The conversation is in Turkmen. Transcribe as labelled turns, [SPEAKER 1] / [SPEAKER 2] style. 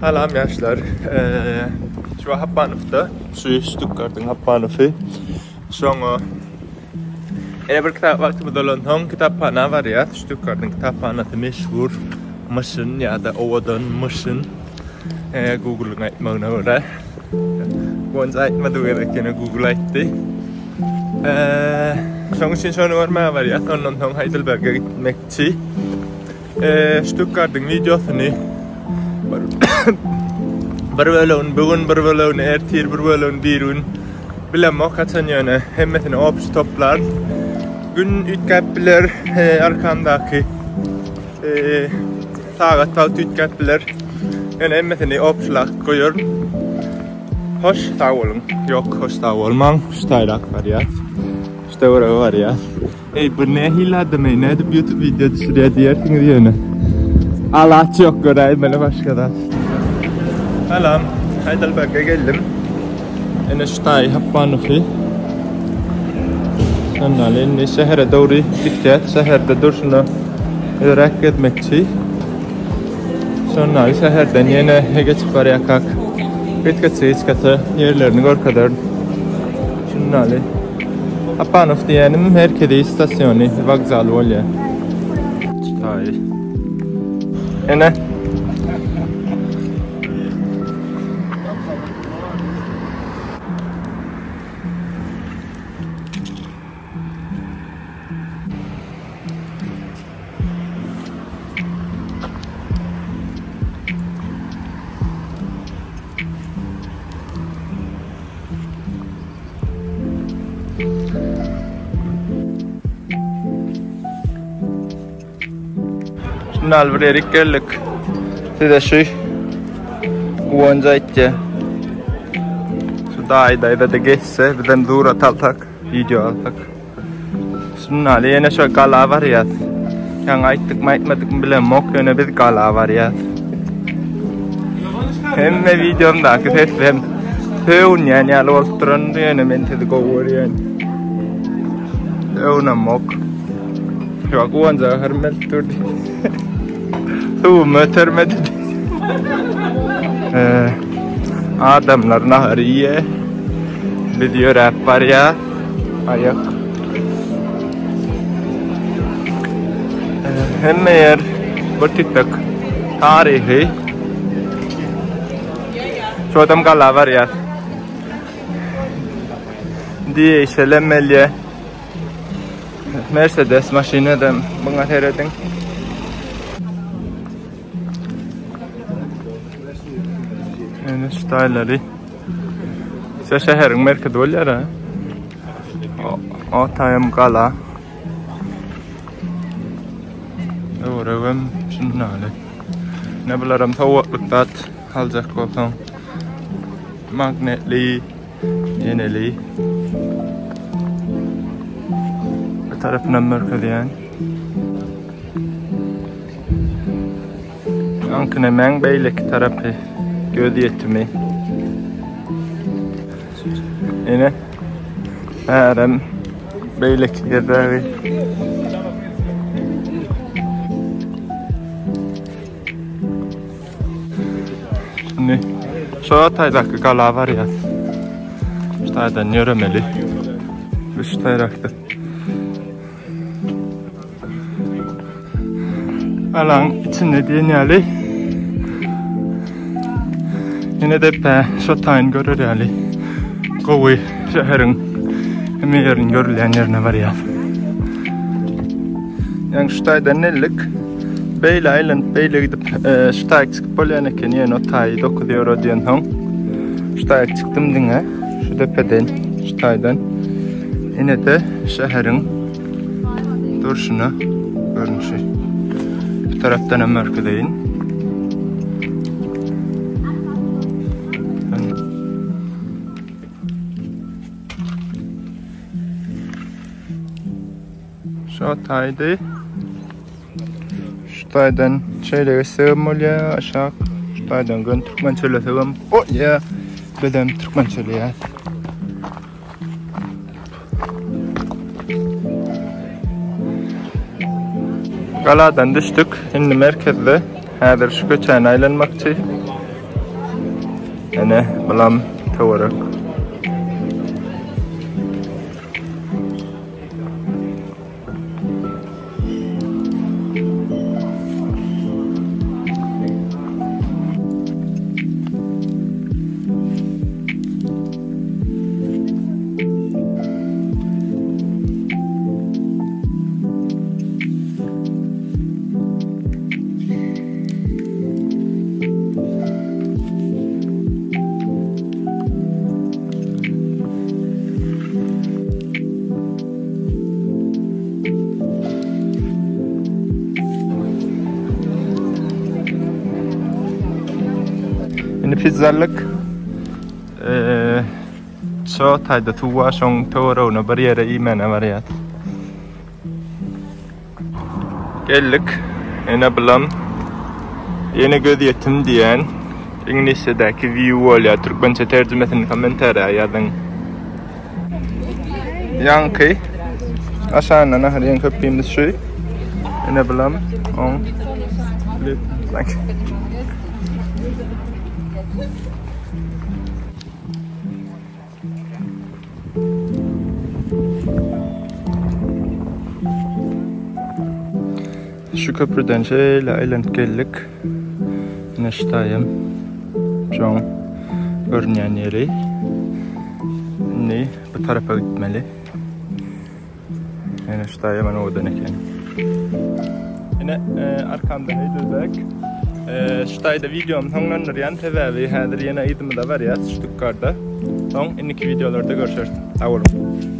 [SPEAKER 1] Salam ýaşlar. Şu Hapanowda, şu Stuttgartyň Hapanowy. Şoňa Ene bir kitap wagtymyz bolansoň kitaphana barýas. Stuttgartyň kitaphanasy meşhur myşyn ýa-da owadan myşyn. Google-yň aýtmagyna görä. Gonja aýtmady bu gezek ýene Google aýtdy. Şoň üçin şony görmäge barýas. Ondan soň Heidelberge gitmekçi. Stuttgartyň wideosyny bir bölegini bu gün, bir bölegini ertir, bir bölegini bir gün bilemok haçan ýöne hemmesini obşi toplar. Gün üýtgäp biler, arkamdaky sagat wagt üýtgäp biler. Ýöne hemmesini obşilak goýaryn. Hoş sag boluň. Ýok, hoş sag bolmaň. Şu taýrak barýas. Şu töwerege barýas. Eý bu nähili adam eý nädip youtube wideo düşürýär diýersiňiz ýöne. Alaç ýok göräýmeli başga zat. Salam, Heidelberge geldim. Ene şu taý Hauptbahnhofy. Şondan indi şähere dogry gitýär. Şäherde durşuna ýöräp gezmekçi. Şondan şäherden ýene geçip barýarkak gysgaça gysgaça ýerlerini görkezerin. Şundaly. Apanow diýýänim merkezi stasiony, wokzaly bolýar. Çytaý. Ene. Şundan bir erik geldik. Size şu guwanjy aýtýa. Şu daýy daýza da geçse, bizem surat alsak, video alsak. Şundan ýene şu gala barýas. Ýaňy aýtdykmy aýtmadykmy bilemok, ýöne biz gala barýas. Hemme videomdaky seslem sögünýän ýaly bolup durandy, ýöne men sizi gowy görýän. Sögünemok. Şu guwanjaga hürmet durdy. Suwum ötermedi. Adamlar nahar iýe. Biz ýöräp barýas. Aýak. Hemme ýer bir tütek taryhy. Şu adam gala barýar. Diýişelem melýe. Mercedes maşynadam buňa serediň. Ene şu taýlary. Şu şäheriň merkezi bolýar ha. O taýam gala. Öwregem şundaly. Ne bularam sowatlyk zat aljak bolsaň. Magnetli, ýeneli. Bu tarapyndan görkezýän. Aňkynemäň beýleki tarapy göz ýetimi. Ene bärem beýleki ýerdägi. Şimdi şu taýdaky gala barýas. Şu taýdan ýöremeli. Şu taýrakda. Alaň içinde diýen ýaly. Ýene depe şo taýyn görer ýaly. Gowy şäheriň hemme ýerini görülýän ýerine barýar. Ýaňy şu taýdan geldik. Beýle aýlanyp, beýle gidip, e, şu taýy çykyp bolýan eken. Ýöne o taýy 9 ýewro diýen soň şu taýy çykdym diňe şu depeden, şu taýdan. Ine-de şäheriň Durşuna görnüşi. Bu tarapdan hem görkezeýin. Şu taýdy. Şu taýdan şeýle geçsegem bolýar, aşak. Şu taýdan gön türkmen çölesegem bolýar. Bizem türkmen çöleýär. Galadan düşdük. Indi merkezde. Häzir şu köçäni aýlanmakçy. Ene, bulam töwerek. Indi pizzalyk şo taýda suw bar, şoň töweregine bir ýere iýmäne barýas. Geldik. Ene bulam ýene gözýetim diýen iňlisçedäki view bolýar. Türkmençe terjimesini kommentariýa ýazyň. Ýaňky aşagynda nahar iýen köprimiz şu. Ene bulam oň Şu köprüden şeýle aýlanyp geldik. Ine şu taýam. Şoň görünýän ýeri. Indi bu tarapa gitmeli. Ine şu taýam ene owadan eken. Ine e, arkamda Heidelberg. E, şu taýda videomy soňlandyrýan sebäbi häzir ýene yzymyza barýas Stuttgartda. Soň indiki videolarda görüşeris. Sag boluň.